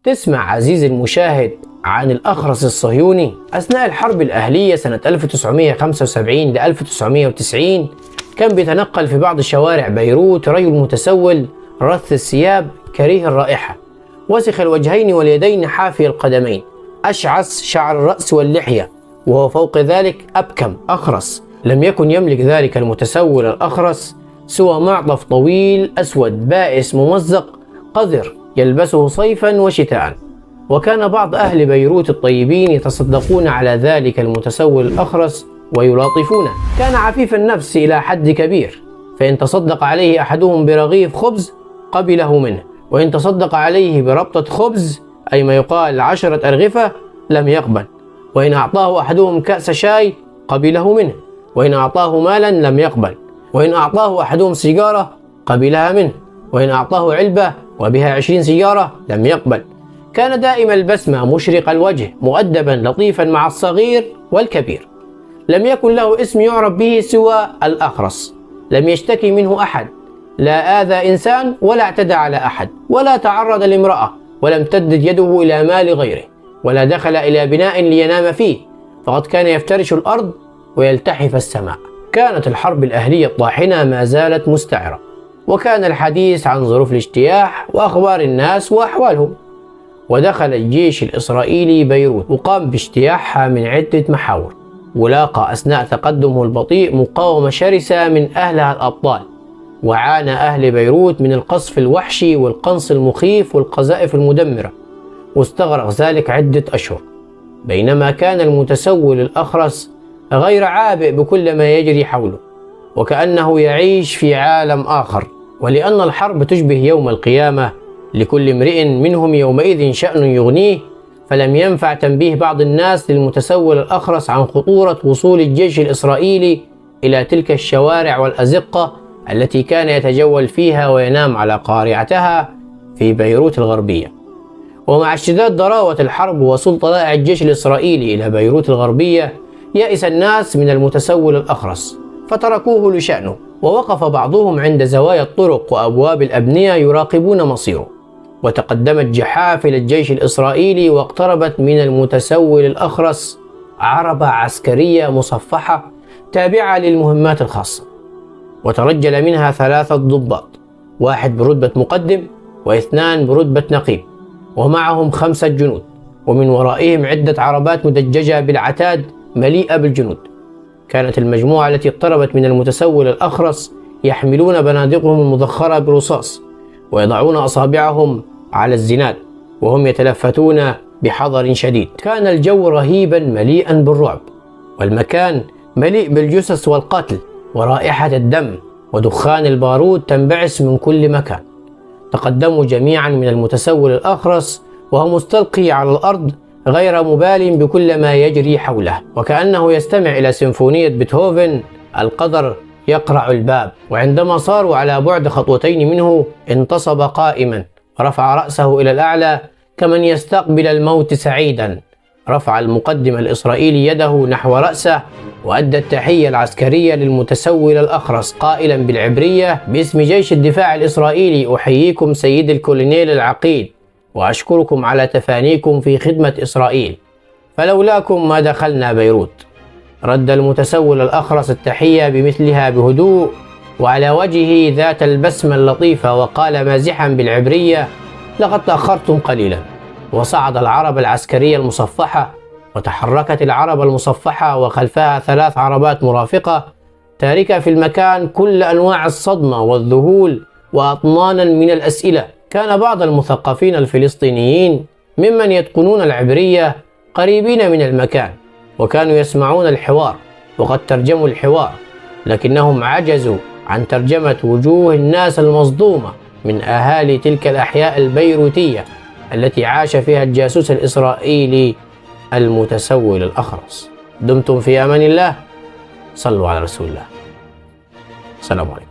تسمع عزيزي المشاهد عن الأخرس الصهيوني؟ أثناء الحرب الأهلية سنة 1975 ل 1990 كان بيتنقل في بعض شوارع بيروت رجل متسول رث الثياب كريه الرائحة وسخ الوجهين واليدين حافي القدمين أشعث شعر الرأس واللحية، وهو فوق ذلك أبكم أخرس. لم يكن يملك ذلك المتسول الأخرس سوى معطف طويل أسود بائس ممزق قذر يلبسه صيفا وشتاء. وكان بعض أهل بيروت الطيبين يتصدقون على ذلك المتسول الأخرس ويلاطفونه. كان عفيف النفس إلى حد كبير، فإن تصدق عليه أحدهم برغيف خبز قبله منه، وإن تصدق عليه بربطة خبز أي ما يقال 10 أرغفة لم يقبل، وإن أعطاه أحدهم كأس شاي قبله منه، وإن أعطاه مالا لم يقبل، وإن أعطاه أحدهم سيجارة قبلها منه، وإن أعطاه علبة وبها 20 سيجارة لم يقبل. كان دائم البسمة مشرق الوجه مؤدبا لطيفا مع الصغير والكبير. لم يكن له اسم يعرف به سوى الأخرس. لم يشتكي منه أحد، لا آذى إنسان ولا اعتدى على أحد ولا تعرض لامرأة، ولم تدد يده إلى مال غيره، ولا دخل إلى بناء لينام فيه، فقد كان يفترش الأرض ويلتحف السماء. كانت الحرب الأهلية الطاحنة ما زالت مستعرة، وكان الحديث عن ظروف الاجتياح وأخبار الناس وأحوالهم. ودخل الجيش الإسرائيلي بيروت وقام باجتياحها من عدة محاور، ولاقى أثناء تقدمه البطيء مقاومة شرسة من أهلها الأبطال. وعانى أهل بيروت من القصف الوحشي والقنص المخيف والقذائف المدمرة، واستغرق ذلك عدة أشهر. بينما كان المتسول الأخرس غير عابئ بكل ما يجري حوله، وكأنه يعيش في عالم آخر. ولأن الحرب تشبه يوم القيامة، لكل امرئ منهم يومئذ شأن يغنيه، فلم ينفع تنبيه بعض الناس للمتسول الأخرس عن خطورة وصول الجيش الإسرائيلي إلى تلك الشوارع والأزقة التي كان يتجول فيها وينام على قارعتها في بيروت الغربية. ومع اشتداد ضراوة الحرب ووصول طلائع الجيش الإسرائيلي إلى بيروت الغربية، يأس الناس من المتسول الأخرس فتركوه لشأنه، ووقف بعضهم عند زوايا الطرق وأبواب الأبنية يراقبون مصيره. وتقدمت جحافل الجيش الإسرائيلي واقتربت من المتسول الأخرس عربة عسكرية مصفحة تابعة للمهمات الخاصة، وترجل منها 3 ضباط، 1 برتبة مقدم و2 برتبة نقيب، ومعهم 5 جنود، ومن ورائهم عدة عربات مدججة بالعتاد مليئة بالجنود. كانت المجموعة التي اقتربت من المتسول الأخرس يحملون بنادقهم المضخرة برصاص، ويضعون أصابعهم على الزناد وهم يتلفتون بحذر شديد. كان الجو رهيبا مليئا بالرعب، والمكان مليء بالجثث والقتل ورائحة الدم ودخان البارود تنبعث من كل مكان. تقدموا جميعا من المتسول الأخرس وهو مستلقي على الأرض غير مبال بكل ما يجري حوله، وكأنه يستمع إلى سيمفونية بيتهوفن. القدر يقرع الباب، وعندما صاروا على بعد 2 خطوة منه انتصب قائما، رفع رأسه إلى الأعلى كمن يستقبل الموت سعيدا. رفع المقدم الإسرائيلي يده نحو رأسه وأدى التحية العسكرية للمتسول الأخرس قائلا بالعبرية: باسم جيش الدفاع الإسرائيلي أحييكم سيد الكولونيل العقيد، وأشكركم على تفانيكم في خدمة إسرائيل، فلولاكم ما دخلنا بيروت. رد المتسول الأخرس التحية بمثلها بهدوء وعلى وجهه ذات البسمة اللطيفة، وقال مازحا بالعبرية: لقد تأخرتم قليلا. وصعد العربة العسكرية المصفحة، وتحركت العربة المصفحة وخلفها 3 عربات مرافقة، تاركة في المكان كل أنواع الصدمة والذهول وأطنانا من الأسئلة. كان بعض المثقفين الفلسطينيين ممن يتقنون العبرية قريبين من المكان، وكانوا يسمعون الحوار وقد ترجموا الحوار، لكنهم عجزوا عن ترجمة وجوه الناس المصدومة من أهالي تلك الأحياء البيروتية التي عاش فيها الجاسوس الإسرائيلي المتسول الأخرس. دمتم في أمان الله. صلوا على رسول الله. السلام عليكم.